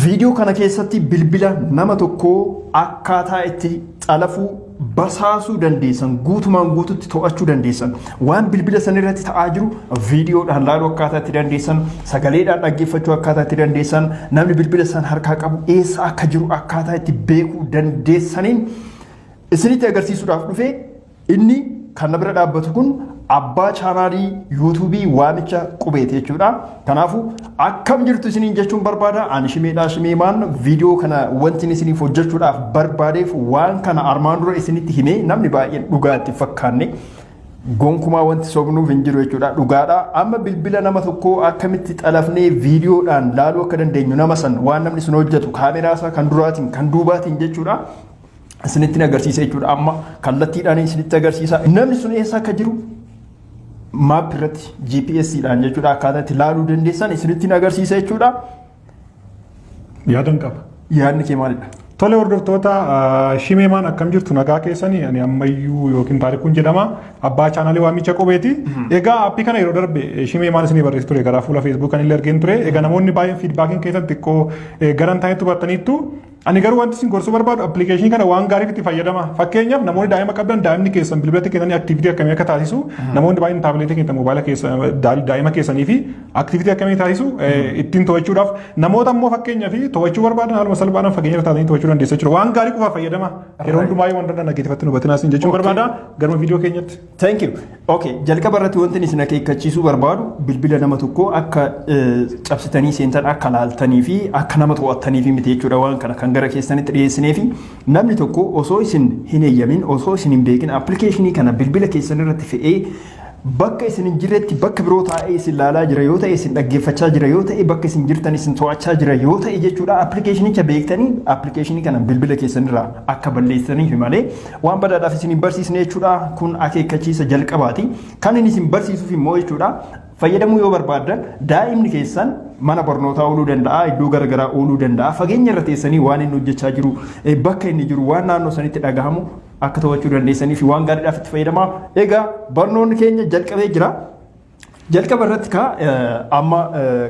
Viidiyoo kana keessatti bilbila nama tokkoo akkaataa itti xalafuu, basaasuu dandeessan, guutumaan guututti to'achuu dandeessan, waan bilbila san irratti ta'aa jiru viidiyoodhaan laaluu akkaataa itti dandeessan, sagaleedhaan dhaggeeffachuu akkaataa itti dandeessan, namni bilbila san harkaa qabu eessa akka jiru akkaataa itti beekuu dandeessaniin isinitti agarsiisuudhaaf dhufe. Inni kan na bira dhaabbatu kun abbaa chaanaalii yuutuubii Waamicha Qubeeti jechuudha. Kanaafuu akkam jirtu isiniin jechuun barbaada. Ani Shimeedhaa Shimeemaan. Viidiyoo kana wanti isiniif hojjechuudhaaf barbaadeef, waan kana armaan dura isinitti himee namni baay'een dhugaa itti fakkaanne. Gonkumaa wanti sobnuuf hin jiru jechuudha. Dhugaadha. Amma bilbila nama tokkoo akkamitti xalafnee viidiyoodhaan laaluu akka dandeenyu, nama san waan namni sun hojjetu kaameraa isaa kan duraatiin kan duubaatiin jechuudha, isinitti agarsiisa jechuudha. Amma kallattiidhaan isinitti agarsiisa. Namni sun eessa akka jiru map irratti GPS dhaan jechuudha akkaataa itti laaluu dandeessan isinitti agarsiisa jechuudha. Yaadan qaba. Yaadni kee maalidha? Tole, hordoftoota Shimeemaan, akkam jirtu? Nagaa keessanii? Ani ammayyuu yookiin Taarikuun jedhama. Abbaa chaanaalii Waamicha Qubeeti. Egaa aappii kana yeroo darbe Shimeemaan isinii barreessu ture, karaa fuula Feesbuuk kan illee argeen ture. Egaa namoonni baay'een feedbackiin keessatti xiqqoo garan taanetti hubattaniittu. Ani garuu wanti isin gorsuu barbaadu, appilikeeshinii kana waan gaariif itti fayyadama. Fakkeenyaaf, namoonni daa'ima qabdan daa'imni keessan bilbilatti kennanii activity akkamii akka taasisu, namoonni baay'een taabileetii kennan moobaayila keessa daa'ima keessanii fi activity akkamii taasisu ittiin to'achuudhaaf, namoota immoo fakkeenyaaf to'achuu barbaadan haaluma salphaadhaan fageenya irra taatanii to'achuu dandeessu jechuudha. Waan gaarii qofaaf fayyadama. Yeroo hundumaa waan danda'an dhaggeeffatti nu hubatinaa isin jechuun barbaada. Garuma viidiyoo keenyatti. Thank you. Okay, jalqaba irratti wanti isin akeekkachiisuu barbaadu, bilbila nama tokkoo akka cabsitanii seentan, akka laaltanii fi akka nama to'attanii fi miti jechuudha. Waan kana kan gara keessanitti dhiyeessinee fi namni tokko osoo isin hin eeyyamin, osoo isin hin beekin, appilikeeshinii kana bilbila keessan irratti fe'ee bakka isin hin jirretti, bakka biroo taa'ee isin laalaa jira yoo ta'e, isin dhaggeeffachaa jira yoo ta'e, bakka isin jirtan isin to'achaa jira yoo ta'e jechuudha, appilikeeshinicha beektanii appilikeeshinii kana bilbila keessanirraa akka balleessaniif malee waan badaadhaaf isin hin barsiisne jechuudha. Kun akeekkachiisa jalqabaati. Kan inni isin barsiisuuf immoo jechuudha, fayyadamuu yoo barbaaddan, daa'imni keessan mana barnootaa ooluu danda'a, iddoo garaagaraa ooluu danda'a, fageenya irra teessanii waan inni hojjechaa jiru, bakka inni jiru, waan naannoo sanitti dhagahamu akka to'achuu dandeessanii fi waan gaariidhaaf itti fayyadamaa. Egaa barnoonni keenya jalqabee jira. Jalqaba irratti ka amma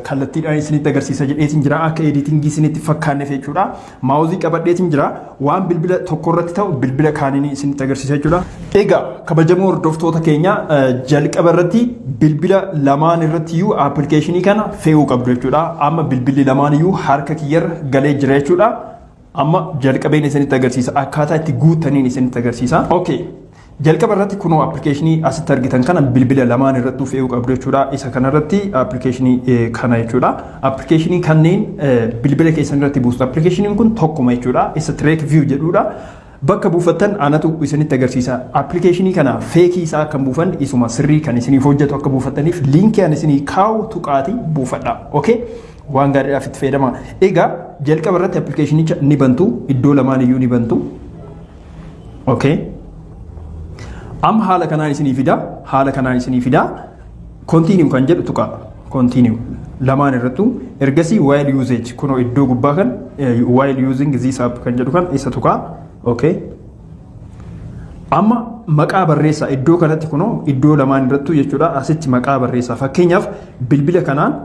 kallattiidhaan isinitti agarsiisa jedheetiin jira, akka editingii isinitti fakkaanneef jechuudha. Maawuzii qabadheetiin jira. Waan bilbila tokko irratti ta'u bilbila kaaniin isinitti agarsiisa jechuudha. Egaa kabajamoo hordoftoota keenya, jalqaba irratti bilbila lamaan irratti iyyuu appilikeeshinii kana fe'uu qabdu jechuudha. Amma bilbilli lamaan iyyuu harka kiyyarra galee jira jechuudha. Amma jalqabeen isinitti agarsiisa. Akkaataa itti guuttaniin isinitti agarsiisa. Okay. Jalqaba irratti kunoo appilikeeshinii asitti argitan kana bilbila lamaan irratti fe'uu qabdu jechuudha. Isa kanarratti appilikeeshinii kana jechuudha. Appilikeeshinii kanneen bilbila keessan irratti buustu. Appilikeeshiniin kun tokkuma jechuudha. Isa Track View jedhudha. Bakka buufattan anatu isinitti agarsiisa. Appilikeeshinii kana feekii isaa kan buufan, isuma sirrii kan isiniif hojjetu akka buufattaniif liinkii ani isinii kaa'u tuqaatii buufadha. Okay? Waan gaariidhaaf itti fayyadama. Egaa jalqaba irratti appilikeeshinicha ni bantu. Iddoo lamaan iyyuu ni bantu. Okay. Amma haala kanaan isinii fida. Haala kanaan isinii fida. Continue kan jedhu tuqa. Continue. Lamaan irrattu ergasii while usage, kunoo iddoo gubbaa kan while using this app kan jedhu kan isa tuqa. Okay. Amma maqaa barreessaa iddoo kanatti, kunoo iddoo lamaan irrattu jechuudha. Asitti maqaa barreessaa. Fakkeenyaaf, bilbila kanaan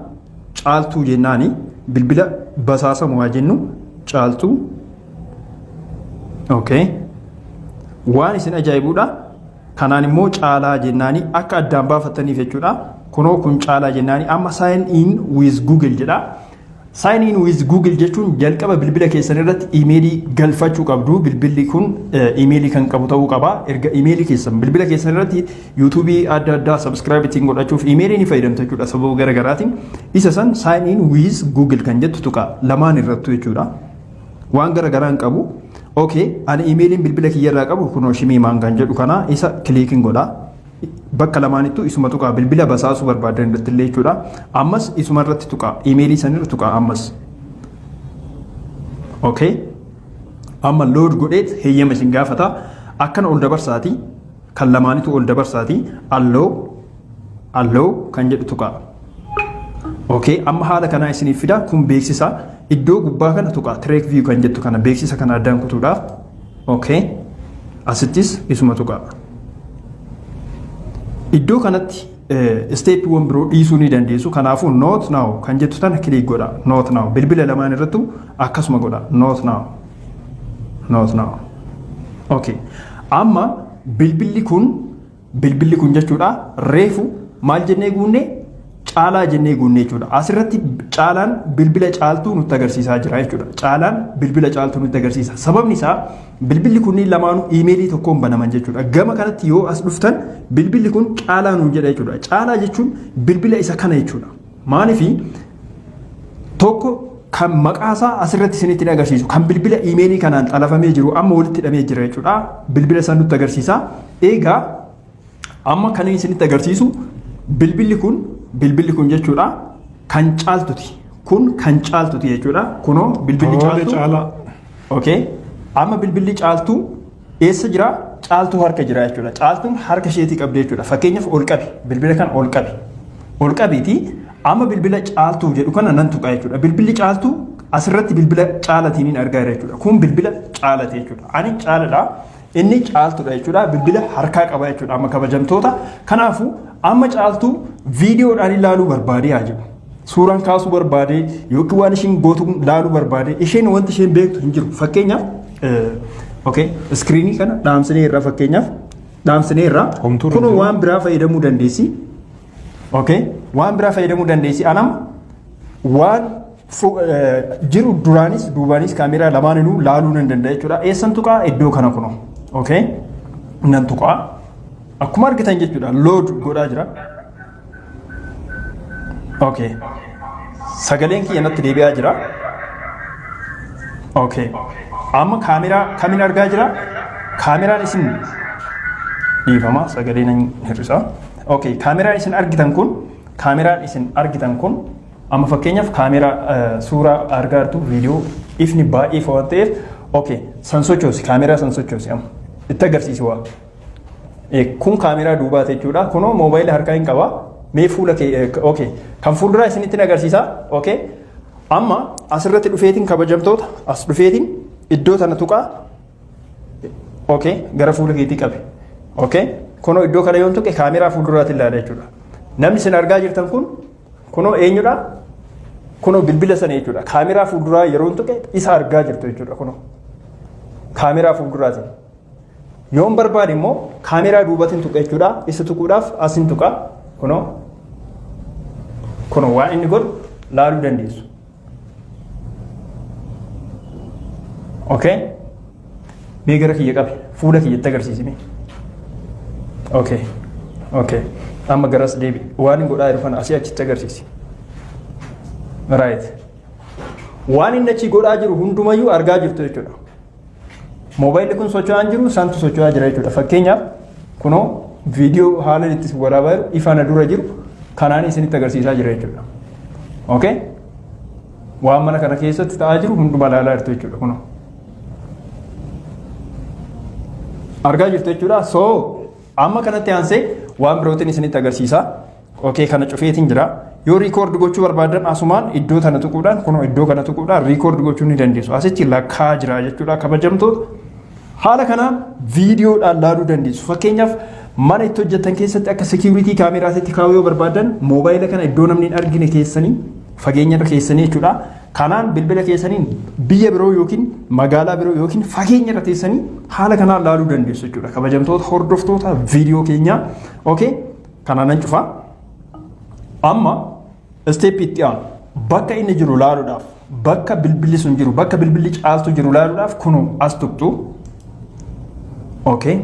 Caaltuu jennaani, bilbila basaasamu haa jennu, Caaltuu. Okay. Waan isin ajaa'ibuudha. Kanaan immoo Caalaa jennaani, akka addaan baafattaniif jechuudha. Kunoo kun Caalaa jennaani, amma sign in with Google jedha. Sign in with Google jechuun jalqaba bilbila keessan irratti imeelii galfachuu qabdu. Bilbilli kun imeelii kan qabu ta'uu qaba. Erga imeelii keessan bilbila keessan irratti yuutuubii adda addaa subscribe ittiin godhachuuf imeelii ni fayyadamtu jechuudha sababa garaagaraatiin. Isa san sign in with Google kan jettu tuqa lamaan irrattu jechuudha. Waan garaagaraa hin qabu. Okay, ani imeeliin bilbila kiyyarraa qabu kunoo Shimiimaan kan jedhu kana, isa clickiin godha. Bakka lamaanittuu isuma tuqaa, bilbila basaasuu barbaadan irratti illee jechuudha. Ammas isuma irratti tuqaa, imeelii sanirra tuqaa ammas. Okay. Amma load godheet heeyyama isin gaafata. Akkana ol dabarsaati. Kan lamaanitu ol dabarsaati. Allow, allow kan jedhu tuqaa. Okay, amma haala kanaa isiniif fida. Kun beeksisa. Iddoo gubbaa kana tuqaa. Track View kan jettu kana beeksisa kana addaan kutuudhaaf. Okay. Asittis isuma tuqaa. Iddoo kanatti Stepiiwwan biroo dhiisuu ni dandeessu. Kanaafuu "not now" kan jettu tana click godha. "Not now" bilbila lamaan irrattu akkasuma godha. "Not now." "Not now." Okay. Amma bilbilli kun jechuudha, reefu maal jennee guunne? Caalaa jennee guunne jechuudha. Asirratti Caalaan bilbila Caaltuu nutti agarsiisaa jira jechuudha. Caalaan bilbila Caaltuu nutti agarsiisa. Sababni isaa bilbilli kunniin lamaanuu iimeelii tokkoon banaman jechuudha. Gama kanatti yoo as dhuftan bilbilli kun Caalaa nuun jedha jechuudha. Caalaa jechuun bilbila isa kana jechuudha. Maaliifi tokko kan maqaasaa asirratti isinitti agarsiisu, kan bilbila iimeelii kanaan xalafamee jiru amma walitti hidhamee jira jechuudha. Bilbila san nutti agarsiisa. Egaa amma kan isinitti agarsiisu bilbilli kun jechuudha kan Caaltuti. Kun kan Caaltuti jechuudha. Kunoo bilbilli Caaltuu. Caalaa. Okay. Amma bilbilli Caaltuu eessa jira? Caaltuu harka jira jechuudha. Caaltuun harka isheetii qabdi jechuudha. Fakkeenyaaf ol qabi. Bilbila kan ol qabi. Ol qabiiti amma bilbila Caaltuu jedhu kana nan tuqa jechuudha. Bilbilli Caaltuu asirratti bilbila Caalatiin argaa jira jechuudha. Kun bilbila Caalati jechuudha. Ani Caaladha. Inni Caaltuudha jechuudha. Bilbila harkaa qaba jechuudha amma, kabajamtoota. Kanaafuu amma Caaltuu viidiyoodhaan ilaaluu barbaadee haa jiru. Suuraan kaasuu barbaadee yookiin waan isheen gootu ilaaluu barbaadee, isheen wanti isheen beektu hin jiru. Fakkeenyaaf, okay, screenii kana dhaamsinee irraa, fakkeenyaaf dhaamsinee irraa, kun waan biraa fayyadamuu dandeessi. Okay, waan biraa fayyadamuu dandeessi. Anam waan jiru duraanis duubaanis kaameraa lamaaninuu laaluu nan danda'a jechuudha. Eessan tuqaa? Iddoo kana kunoo. Okay, nan tuqaa. Akkuma argitan jechuudha, load godhaa jira. Okay. Sagaleen kiyya natti deebi'aa jira. Okay. Amma kaameraa kamiin argaa jira? Kaameraan isin, dhiifama, sagalee nan hir'isa. Okay, kaameraan isin argitan kun amma fakkeenyaaf kaameraa suuraa argaa jirtu. Viidiyoo ifni baay'ee ifa waan ta'eef, okay, san sochoosi, kaameraa san sochoosi, amma itti agarsiisi waa. Kun kaameraa duubaati jechuudha. Kunoo moobaayilii harkaa hin qaba. Mee fuula kee, okay, kan fuulduraa isinitti agarsiisa. Okay. Amma asirratti dhufeetiin, kabajamtoota, as dhufeetiin iddoo tana tuqaa. Okay, gara fuula keetii qabe. Okay. Kunoo iddoo kana yoon tuqe kaameraa fuulduraatti ilaala jechuudha. Namni isin argaa jirtan kun kunoo eenyudha? Kunoo bilbila sana jechuudha. Kaameraa fuulduraa yeroo tuqe isa argaa jirtu jechuudha kunoo. Kaameraa fuulduraatiin. Yoon barbaade immoo kaameraa duubatiin tuqa jechuudha. Isa tuquudhaaf asin tuqa. Kunoo. Kunoo waan inni godhu laaluu dandeessu. Okay. Mee gara kiyya qabi. Fuula kiyyatti agarsiisime. Okay. Okay. Amma garas deebi. Waan inni godhaa jiru kana asii achitti agarsiisi. Right. Waan inni achi godhaa jiru hundumayyuu argaa jirtu jechuudha. Moobaayilli kun socho'aa hin jiru, santu socho'aa jira jechuudha. Fakkeenyaaf kunoo viidiyoo haala itti waraabaa jiru, ifa na dura jiru kanaan isinitti agarsiisaa jira jechuudha. Okay? Waan mana kana keessatti ta'aa jiru hunduma ilaalaa jirtu jechuudha kunoo. Argaa jirtu jechuudha. So amma kanatti aansee waan birootiin isinitti agarsiisa. Okay, kana cufeetiin jira. Yoo record gochuu barbaadan asumaan iddoo tana tuquudhaan, kunoo iddoo kana tuquudhaan record gochuu ni dandeessu. Asitti lakkaa jira jechuudha, kabajamtoota. Haala kanaan viidiyoodhaan laaluu dandeessu. Fakkeenyaaf mana itti hojjetan keessatti akka security kaameraatti kaa'uu yoo barbaadan, moobaayila kana iddoo namni hin argine keessanii, fageenya irra keessanii jechuudha. Kanaan bilbila keessaniin biyya biroo yookiin magaalaa biroo yookiin fageenya irra teessanii haala kanaan laaluu dandeessu jechuudha. Kabajamtoota hordoftoota viidiyoo keenyaa. Okay, kanaan nan cufaa. Amma step itti aanu, bakka inni jiru laaluudhaaf, bakka bilbilli sun jiru, bakka bilbilli Caaltu jiru laaluudhaaf kunoo as tuqxu. Okay.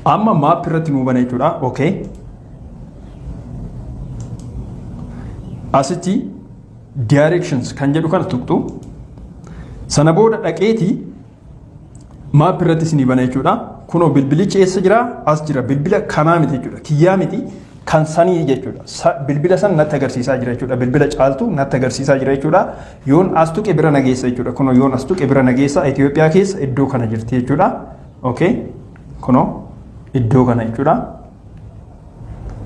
Amma map irratti nuu bana jechuudha. Okay. Asitti "directions" kan jedhu kana tuqxu. Sana booda dhaqeetii map irratti isinii bana jechuudha. Kunoo bilbilichi eessa jira? As jira. Bilbila kanaa miti jechuudha. Kiyyaa miti, kan sanii jechuudha. Bilbila san natti agarsiisaa jira jechuudha. Bilbila Caaltu natti agarsiisaa jira jechuudha. Yoon as tuqe bira nageessa jechuudha. Kunoo yoon as tuqe bira nageessa. Itoophiyaa keessa iddoo kana jirti jechuudha. Okay. Kunoo iddoo kana jechuudha.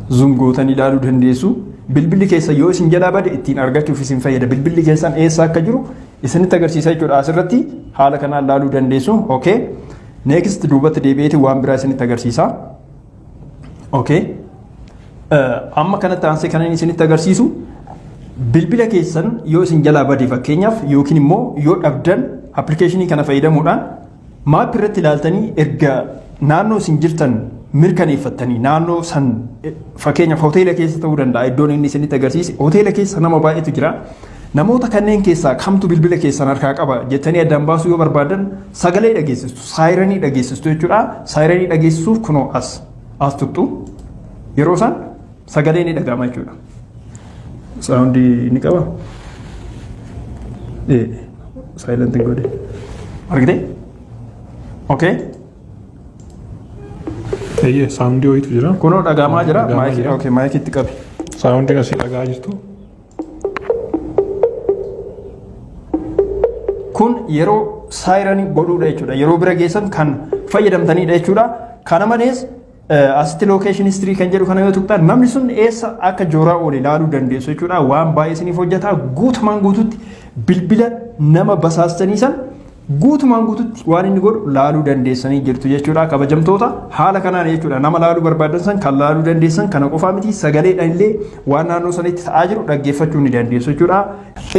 Zoom gootanii ilaaluu dandeessu. Bilbilli keessa yoo isin jalaa bade ittiin argachuuf isin fayyada. Bilbilli keessan eessa akka jiru isinitti agarsiisa jechuudha. Asirratti haala kanaan ilaaluu dandeessu. Okay. Next, duubatti deebi'eeti waan biraa isinitti agarsiisa. Okay. Amma kanatti aansee kan inni isinitti agarsiisu, bilbila keessan yoo isin jalaa bade fakkeenyaaf, yookiin immoo yoo dhabdan, appilikeeshinii kana fayyadamuudhaan map irratti ilaaltanii, erga naannoo isin jirtan mirkaneeffattanii, naannoo san, fakkeenyaaf hoteela keessa ta'uu danda'a iddoon inni isinitti agarsiise, hoteela keessa nama baay'eetu jira. Namoota kanneen keessaa kamtu bilbila keessan harkaa qaba jettanii addaan baasuu yoo barbaadan, sagalee dhageessistu, siren dhageessistu jechuudha. Siren dhageessisuuf kunoo as tuqxu. Yeroo isaan sagalee ni dhaga'ama jechuudha. Sound ni qaba? Ee, silent godhe. Argitee? Okay. Eeyyee, sound wayiitu jira. Kunoo dhaga'amaa jira. Dhaga'amaa Maayikii, jira. okay, maayikiitti qabi. Soundiin asii dhaga'aa jirtu. Kun yeroo siren godhuudha jechuudha. Yeroo bira geessan kan fayyadamtanidha jechuudha. Kana malees asitti location history kan jedhu kana yoo tuqxan, namni sun eessa akka jooraa oole ilaaluu dandeessu jechuudha. Waan baay'ee isiniif hojjeta. Guutumaan guututti bilbila nama basaastanii san guutumaan guututti waan inni godhu laaluu dandeessanii jirtu jechuudha. Kabajamtoota, haala kanaan jechuudha nama laaluu barbaadan san kan laaluu dandeessan. Kana qofaa miti, sagaleedhaan illee waan naannoo sanitti ta'aa jiru dhaggeeffachuu ni dandeessu jechuudha.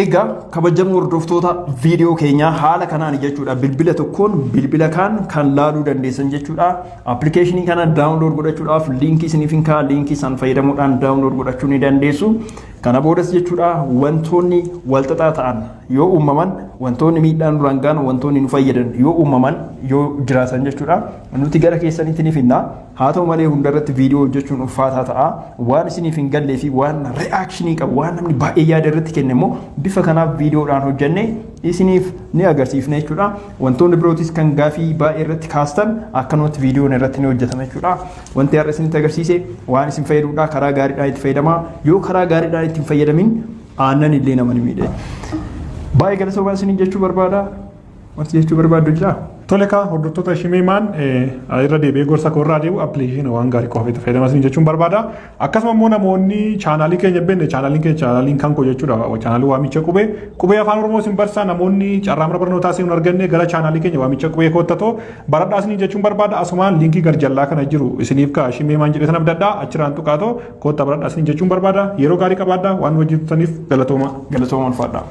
Egaa kabajamoo hordoftoota viidiyoo keenyaa, haala kanaan jechuudha bilbila tokkoon bilbila kaan kan laaluu dandeessan jechuudha. Appilikeeshinii kana download godhachuudhaaf liinkii isiniif hin kaa'a, liinkii san fayyadamuudhaan download godhachuu ni dandeessu. Kana boodas jechuudha wantoonni walxaxaa ta'an yoo uumaman, wantoonni miidhaan duraan ga'an, wantoonni nu fayyadan yoo uumaman, yoo jiraatan jechuudha, nuti gara keessanitti ni finna. Haa ta'u malee hundarratti viidiyoo hojjechuun ulfaataa ta'a. Waan isiniif hin gallee fi waan reaction qabu, waan namni baay'ee yaada irratti kenne immoo bifa kanaaf viidiyoodhaan hojjenne isiniif ni agarsiifna jechuudha. Wantoonni birootis kan gaafii baay'ee irratti kaastan akkanumatti viidiyoon irratti ni hojjetama jechuudha. Wanti har'a isinitti agarsiise waan isin fayyaduudha. Karaa gaariidhaan itti fayyadamaa. Yoo karaa gaariidhaan itti hin fayyadamin, aannan illee nama ni miidhe. Baay'ee galatoomaa isiniin jechuu barbaada. Wanti jechuu barbaaddu jiraa? Tole kaa, hordoftoota Shimeemaan, irra deebi'ee gorsa koo irraa deebi'u, appilikeeshinii waan gaarii qofa itti fayyadamaa isin jechuun barbaada. Akkasuma immoo namoonni chaanaalii keenya beekne, chaanaaliin keenya, chaanaaliin kan koo jechuudha. Chaanaalii Waamicha Qubee, qubee Afaan Oromoo isin barsiisa. Namoonni carraa mana barnootaa isin arganne, gara chaanaalii keenya Waamicha Qubee koottatoo baradhaa isin jechuun barbaada. Asumaan liinkii garjallaa kana jiru isiniif kaa, Shimeemaan jedhee sana abdadhaa achirraan tuqaatoo koottaa baradhaa isin jechuun barbaada. Yeroo gaarii qabaadhaa, waan wajjin turtaniif galatooma. Galatooma, ulfaadhaa.